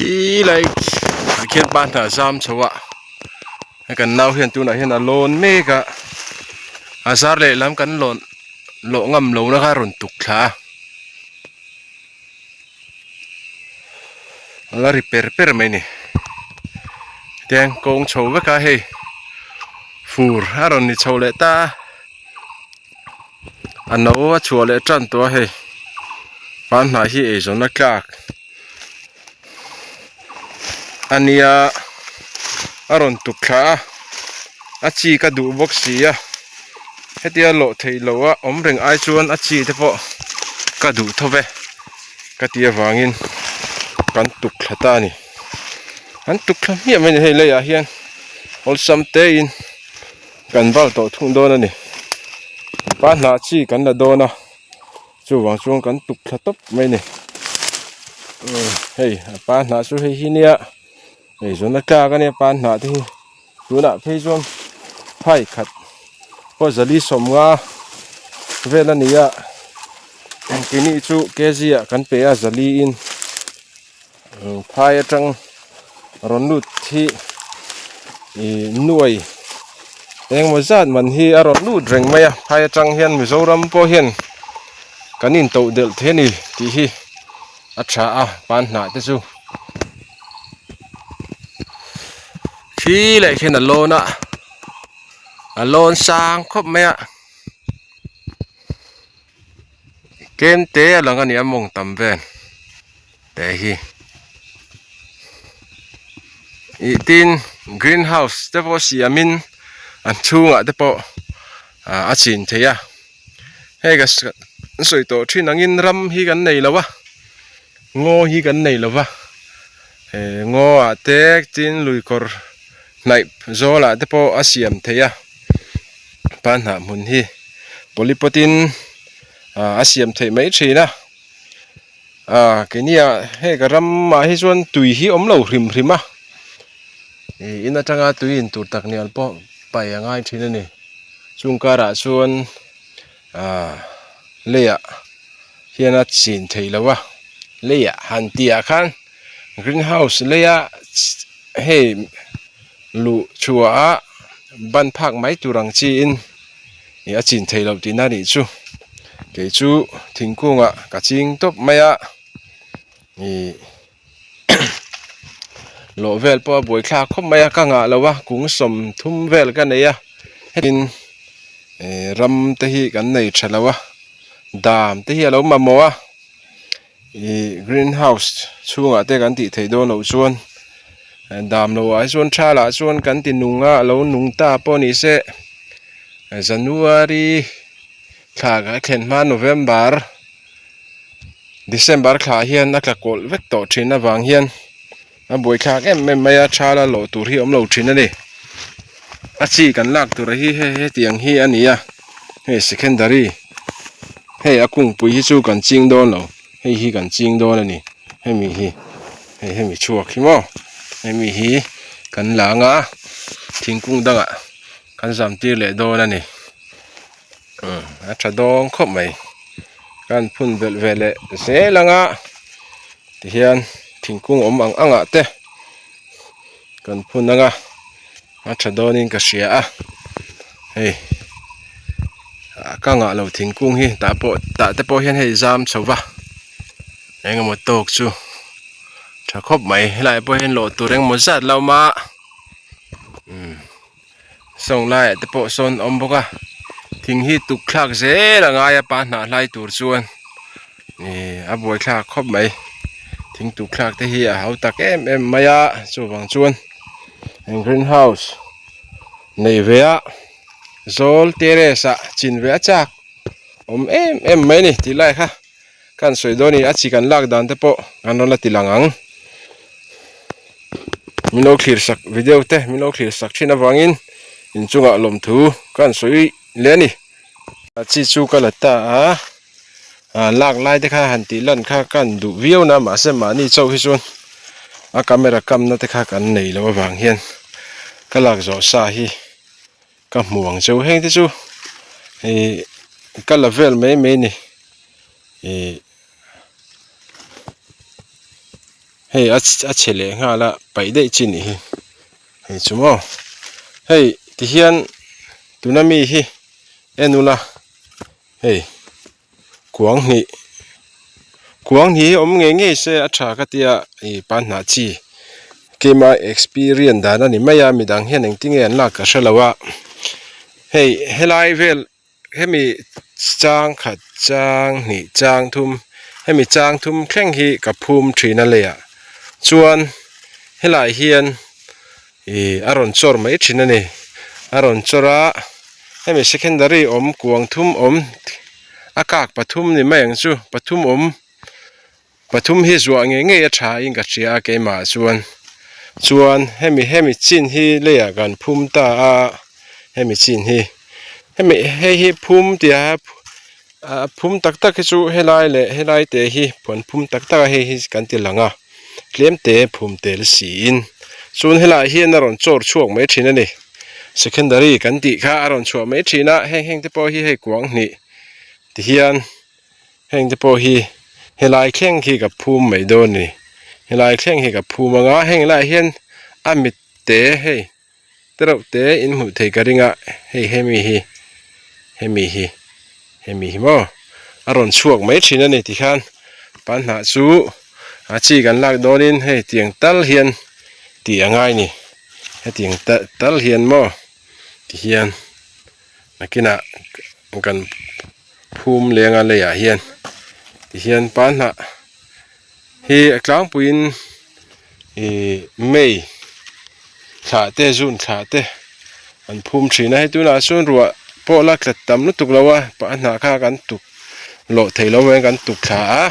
Khi lai ah khian pa hna zam chho a hei kan nau hian tunah hian a lawn mek a a zar lehlam kan lawn lawh ngam lo na kha a rawn tuk thla a a la ri per per mai a ni tiang kawng chho vek a hei fur a rawn ni chho leh ta a. A no a chhuah leh tan tawh a hei pan hnah hi eizawnna tlak a nia a rawn tuk thla a a chi ka duh bawk si a hetia lawh theih loh a awm reng ai chuan a chi te pawh ka duh tho ve ka tih avangin kan tuk thla ta a ni an tuk thla hmiah mai a ni hei leiah hian awlsam te in. Kan val tawh thung dawn a ni. Pa hnah chi kan la dawn a, chuvang chuan kan tuk thla tawp mai a ni. Hei a pa hnah chu hei hi nia, hei zawn a tlak a nia pa hnah te hi. Tunah phei chuan phai khat pawh zali sawmnga vel a ni a, keini chu kg ah kan pe a zali in. Phai atang rawn lut hi ih nuai engemaw zat man hi a rawn lut reng mai a phai atang hian Mizoram pawh hian kan intoh delh thei a ni tih hi a tha a pan hnah te chu khi leh khian a lawn a a lawn sang khawp mai a. Tlem te a lang a ni a mawng tam vel te hi ih tin green house te pawh siamin an chhungah te pawh ah a chin theih a hei ka sawi tawh thin angin ram hi kan nei lo a ngaw hi kan nei lo va he ngaw ah te tin lui kawr hnaih zawl ah te pawh a siam theih a. Pa hnah hmun hi polypot in ah a siam theih mai thin a ah keini ah hei ka ramah hi chuan tui hi awm lo hrim hrim a ih in atanga tui in tur tak nial pawh pai a ngai thin a ni chung karah chuan ah leiah hian a chin theih loh a leiah han tih ah khan green house leia hei. Luh chhuah a ban phak mai tur ang chiin ih a chin theih loh tihna anih chu kei chu thingkungah ka ching tawp mai a ih lawh vel pawh a buaithlak khawp mai a ka ngah lo a kung sawmthum vel ka nei a hetin ih ram te hi kan nei tha lo a dam te hi a lo mamawh a. Ih green house chhungah te kan tih theih dawn loh chuan dam loh ah hi chuan tha lah chuan kan ti nung a a lo nung ta pawh ni se january thla a thlen hma november december thla hian a tla kawlh vek tawh thin avang hian a buaithlak em em mai a tha la lawh tur hi a awm lo thin a ni a chi kan lak tur hi hei hetiang hi a ni a hei secondary hei a kungpui hi chu kan ching dawn lo hei hi kan ching dawn a ni hemi hi hei hemi chhuak hi maw hemi hi kan la anga thingkung dangah kan zam tir leh dawn a ni a tha dawng khawp mai kan phun belh ve leh zel anga. Tihian thingkung awm ang ang ah te kan phun ang a a tha dawnin ka hria a hei ah ka ngah lo thingkung hi tah pawh tah te pawh hian hei zam chho va eng emaw tawk chu tha khawp mai helaiah pawh hian lawh tur engemaw zat lo awm a umm. Sawng laiah te pawh sawn a awm bawk a thing hi tuk thlak zel a ngai a pa hnah hlai tur chuan ih a buai thlak khawp mai thing tuk thlak te hi a hau tak em em mai a chuvang chuan green house nei ve a zawl terrace ah chin ve a chak awm em em mai a ni tih lai kha ka han sawi dawn a ni a chi kan lak dan te pawh kan rawn la ti lang ang. Min lo thlir sak video te min lo thlir sak thin avangin inchungah lawmthu ka han sawi leh a ni. A chi chu ka la ta a, ah lak lai te kha han tih lan kha ka han duh viau na mahse mahni chauh hi chuan a camera kamna te kha kan nei loh avang hian ka lak zawh sa hi ka hmu ang cheu heng te chu ih ka la vel mai mai a ni ih. Hei a a chhe leh nghal a paih daih chi nih hi hei chu maw hei tihian tuna mi hi en ula hei kuang hnih kuang hnih hi awm ngei ngei se a tha ka tia ih panhnah chi keima experience dan a ni mai a midang hian engtin nge an lak ka hrelo a hei helai vel. Hemi chang khat chang hnih chang thum hemi chang thum thleng hi ka phum thin a leiah chuan helai hian ih a rawn chawr mai thin a ni a rawn chawr a hemi secondary awm kuang thum awm a kak pathum ni mai ang chu pathum awm. Pathum hi zuah ngei ngei a tha in ka hria a keimah ah chuan chuan hemi hemi chin hi leiah kan phum ta a hemi chin hi hemi hei hi phum tia a phum tak tak hi chu helai leh helai te hi an phum tak tak a hei hi kan ti lang a tlem te phum tel siin chuan helaiah hian a rawn chawr chhuak mai thin a ni secondary kan tih kha a rawn chhuah mai thin a heng heng te pawh hi hei kuang hnih ti hian. Heng te pawh hi helai thleng khi ka phum mai dawn a ni helai thleng hi ka phum ang a heng laiah hian a mit te hei te reuh te in hmuh theih ka ring a hei hemi hi hemi hi hemi hi maw a rawn chhuak mai thin a ni tikhan panhnah chu a chi kan lak dawnin hei tiang tal hian tih a ngai a ni hetiang tal hian maw tihian nakinah kan. Phum lenga leiah hian tihian panhnah hi a tlangpuiin ihh mei thlah te zun thlah te an phum thin a hei tunah chuan ruah pawh la tla tam lutuk lo a panhnah kha kan tuk lawh theih loh avangin kan tuk thla a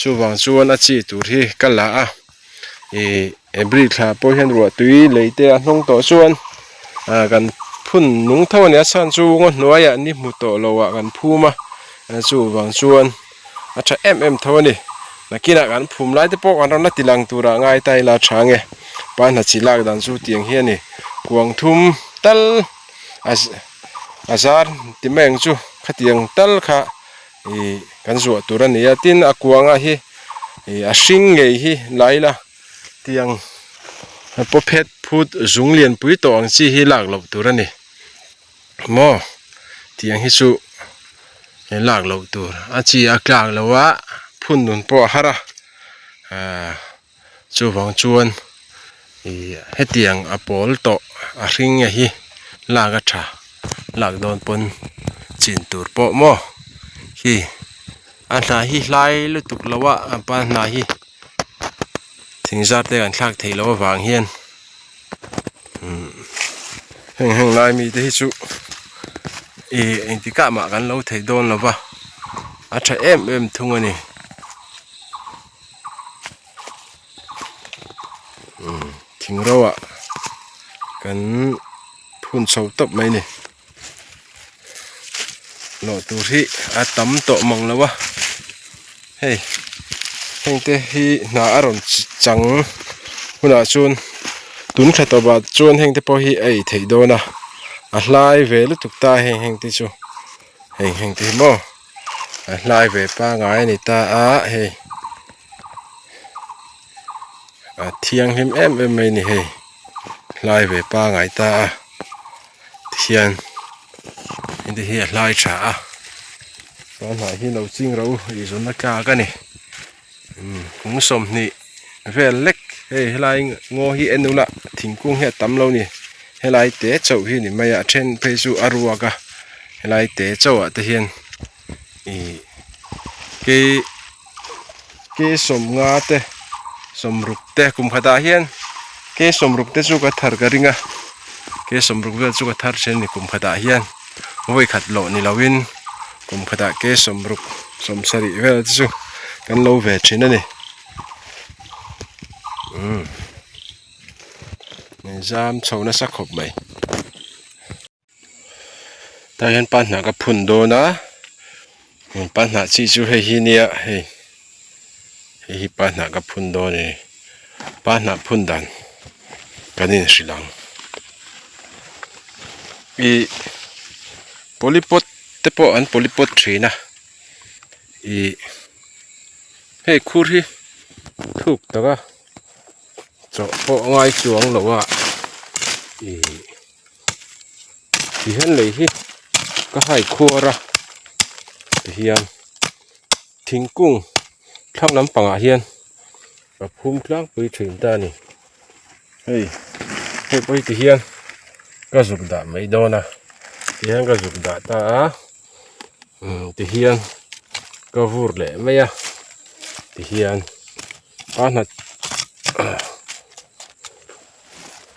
chuvang chuan a chi tur hi ka la a. Ih April thla pawh hian ruah tui lei te a hnawng tawh chuan ah kan phun nung tho a ni a chhan chu ngaw hnuaiah ni hmu tawh lo ah kan phum a chuvang chuan a tha em em tho a ni nakinah kan phum lai te pawh kan rawn la ti lang turah ngai ta ila tha nge panhnah chi lak dan chu tiang hi a ni kuang thum tal a a zar ti mai ang chu khatiang tal kha. Ih kan zuah tur a ni a tin a kuanga hi ih a hring ngei hi la ila tiang paw phet phut zung lian pui tawh ang chi hi lak loh tur a ni maw tiang hi chu lak loh tur a chi a tlak lo a phun nun pawh a har a ahh chuvang chuan ih hetiang a pawl tawh a hring nge hi lak a tha lak dawn pawn chin tur pawh maw khi a hna hi hlai lutuk lo a a pa hna hi thing zar te kan thlak theih loh avang hian umm heng heng lai mi te hi chu ih engtikah mah kan lo thei dawn lo va a tha em em thung a ni. Thing ro ah kan phun chho tawp mai a ni lawh tur hi a tam tawh mang lo a hei heng te hi hna a rawn chang hunah chuan tun thla tawp ah chuan heng te pawh hi a ei theih dawn a a hlai ve lutuk ta a heng heng te chu heng heng te hi maw. A hlai ve pangai a ni ta a hei a thianghlim em em mai a ni hei hlai ve pangai ta a tihian heti hi a hlai tha a chuan hnah hi lo ching ro ih zawnna tlak a ni kum 20 vel lek hei helai ngaw hi en ula thingkung hi a tam lo a ni helai te chauh hi a ni mai a a then phei chu a ruak a helai te chauh ah te hian ih kei kei 50 te 60 te kum khatah hian kei 60 te chu ka thar ka ring a kei 60 vel chu ka thar thin a ni kum khatah hian vawi khat loh ni lo in kum khatah kei 60 70 vel te chu kan lo ve thin a ni umm zam chho nasa khawp mai. Tah hian panhnah ka phun dawn a panhnah chi chu hei hi nia hei hei hi panhnah ka phun dawn a ni panhnah phun dan kan inhrilh ang ih polypot te pawh an polypot thin a ih hei khur hi thuk tak a. Chawh pawh ngai chuang lo a ih ti hian lei hi ka hai khuar a ti hian thingkung thlang lampangah hian ka phum tlangpui thin ta a ni hei hei pawh hi ti hian ka zuk dah mai dawn a ti hian ka zuk dah ta a umm ti hian ka vur leh mai a ti hian. A hnat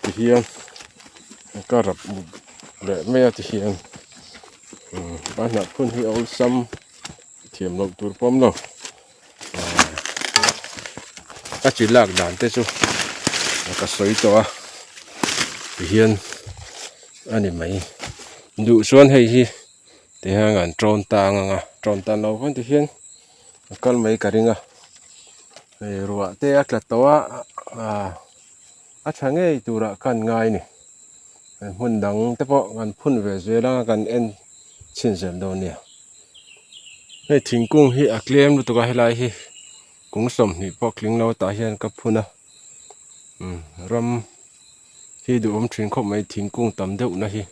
ti hian ka rap leh mai a ti hian a hnah phun hi a awlsam thiam loh tur pawm lo a chi lak dan te chu ka sawi tawh a ti hian a ni mai duh chuan hei hi ti hian an tawn tang ang a tawn tan loh pawn ti hian. A kal mai ka ring a hei ruah te a tla tawh a ah a tha ngei turah khan ngai a ni hmun dang te pawh kan phun ve zel anga kan en chhin zel dawn nia hei thingkung hi a tlem lutuk a helai hi kung 20 pawh tling lo tah hian ka phun a umm ram hi duhawm thin khawp mai thingkung tam deuh na hi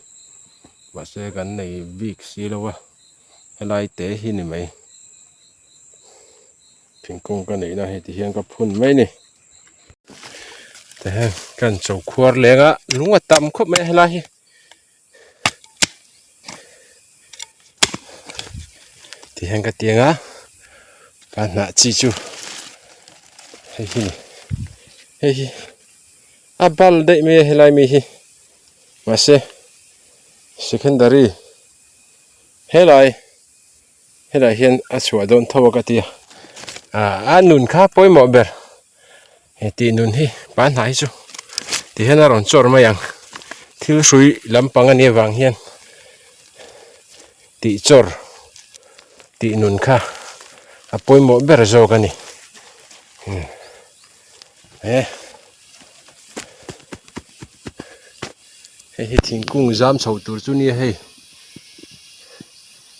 mahse kan nei bik si lo a. Helai te hi ni mai. Thingkung ka neihna hei ti hian ka phun mai ni. Te hian kan cho khuar leng a lung a tam khawp mai a helai hi. Ti hian ka tiang a ka hnah chi chu hei hi ni. Hei hi a bal daih mai a helai mi hi mahse secondary. Helai helai hian a chhuah dawn tho a ka ti a ah a nun kha pawimawh ber he tih nun hi pa hnai hi chu ti hian a rawn chawr mai ang thil hrui lampang a nih avang hian tih chawr tih nun kha a pawimawh ber zawk a ni he. Hei hi thingkung zam chho tur chu nia hei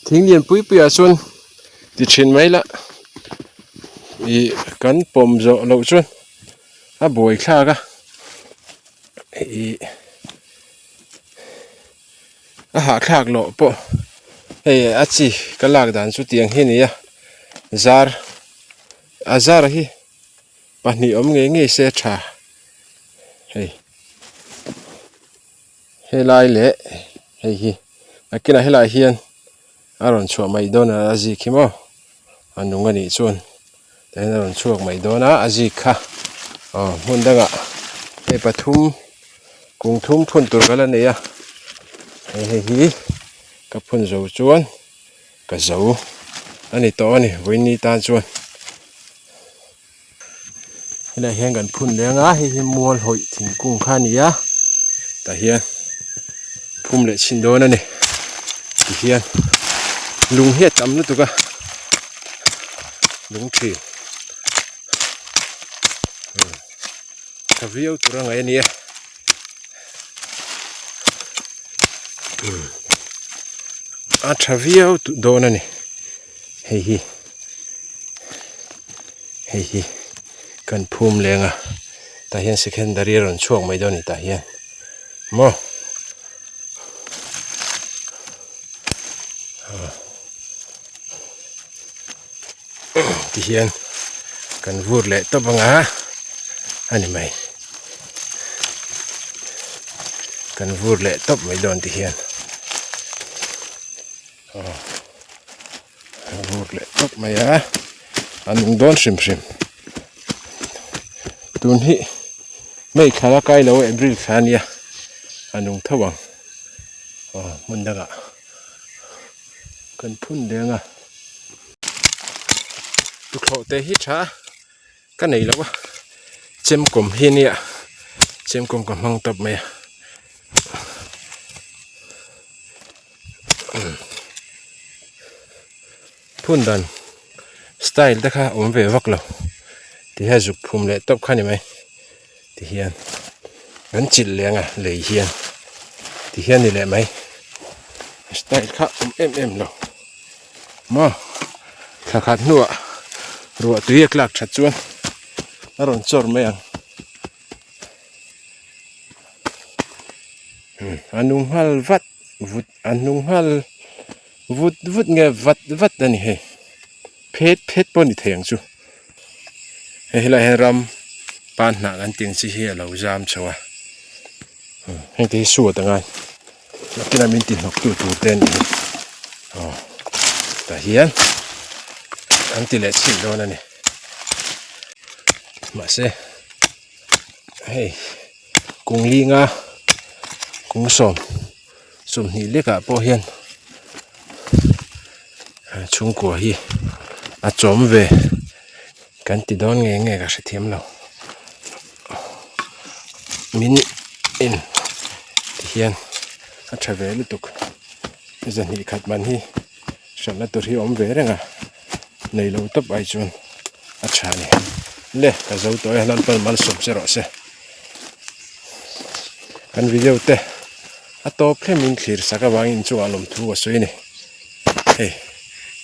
thing lian pui pui ah chuan ti thin mai la ih kan pawm zawh loh chuan a buai thlak a ih a hahthlak loh pawh hei a chi ka lak dan chu tiang hi a ni a zar a zar hi 2 awm ngei ngei se tha hei. Helai leh hei hi nakinah helaiah hian a rawn chhuah mai dawn a a zik hi maw a nung a nih chuan tah hian a rawn chhuak mai dawn a a zik kha aw hmun dangah hei pathum kum thum phun tur ka la nei a hei hei hi ka phun zo chuan ka zo a ni tawh a ni vawiin ni tan chuan. Helaiah hian kan phun leng a hei hi mual hawih thingkung kha a ni a tah hian phum leh chhin dawn a ni tihian lung hi a tam lutuk a lung thin tha viau tur a ngaih a ni a a tha viau dawn a ni hei hi. Hei hi kan phum leng a tah hian secondary a rawn chhuak mai dawn a ni tah hian maw ti hian kan vur leh tawp ang a a ni mai kan vur leh tawp mai dawn ti hian aw. A vur leh tawp mai a a nung dawn hrim hrim tun hi may thla la kai lo a april thla a nia a nung tho ang aw hmun dangah kan phun deng a tuthlawh te hi tha ka nei lo a chemkawm hi a nia chemkawm ka hmang tawp mai a. Phun dan style te kha awm ve vak lo ti hian zuk phum leh tawp kha ni mai ti hian kan chilh leng a lei hian ti hian ni leh mai style kha awm em em lo maw thla khat hnuah ruah tui a tlak that chuan a rawn chawr mai ang. A nung nghal vat vut a nung nghal vut vut nge vat vat a ni hei phet phet pawh a ni thei ang chu hei helaiah hian ram pan hnah kan tih ang chi hi a lo zam chho a heng te hi suat a ngai nakinah min ti hnawk tu tur te a ni hi aw tah hian an ti leh chhin dawn a ni mahse hei. Kung linga kung sawm sawmhnih lekah pawh hian chhungkua hi a chawm ve kan ti dawn nge nge ka hrethiam lo min en ti hian a tha ve lutuk zahnih khat man hi hralhna tur hi a awm ve reng a nei lo tawp ai chuan a tha a ni le ka zo tawh e Lalpan malsawm che rawh se kan video te a tawp thlem in thlir sak avangin inchungah lawmthu a sawi a ni hei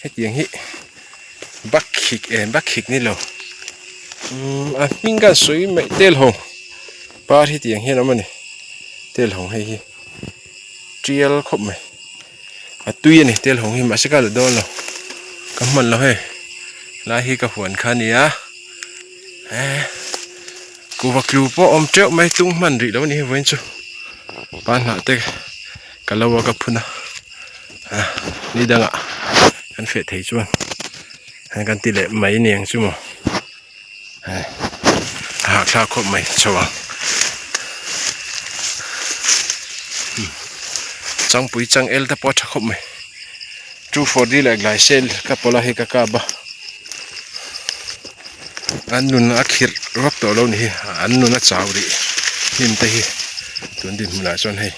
hetiang hi bakhik eh bakhik ni lo umm a hming khan sawi mai telhawng par hi tiang hian a awm a ni telhawng hei hi tial khawp mai. A tui a ni tel hawng hi mahse ka la dawn lo ka hman lo hei lai hi ka huan kha a ni a eh kuhva tlu pawh awm teuh mai tung hman rih lo a ni hi vawiin chu pa hnah te ka lo a ka phun a ah ni dangah kan feh thei chuan kan ti leh mai ni ang chu maw. A hahthlak khawp mai chho ang changpui chang el te pawh a tha khawp mai 2,4-D leh glycel ka pawlh a hei ka kap a an nun a khirh vak tawh lo a ni hi an nun a chau rih hnim te hi tun dinhmunah chuan hei.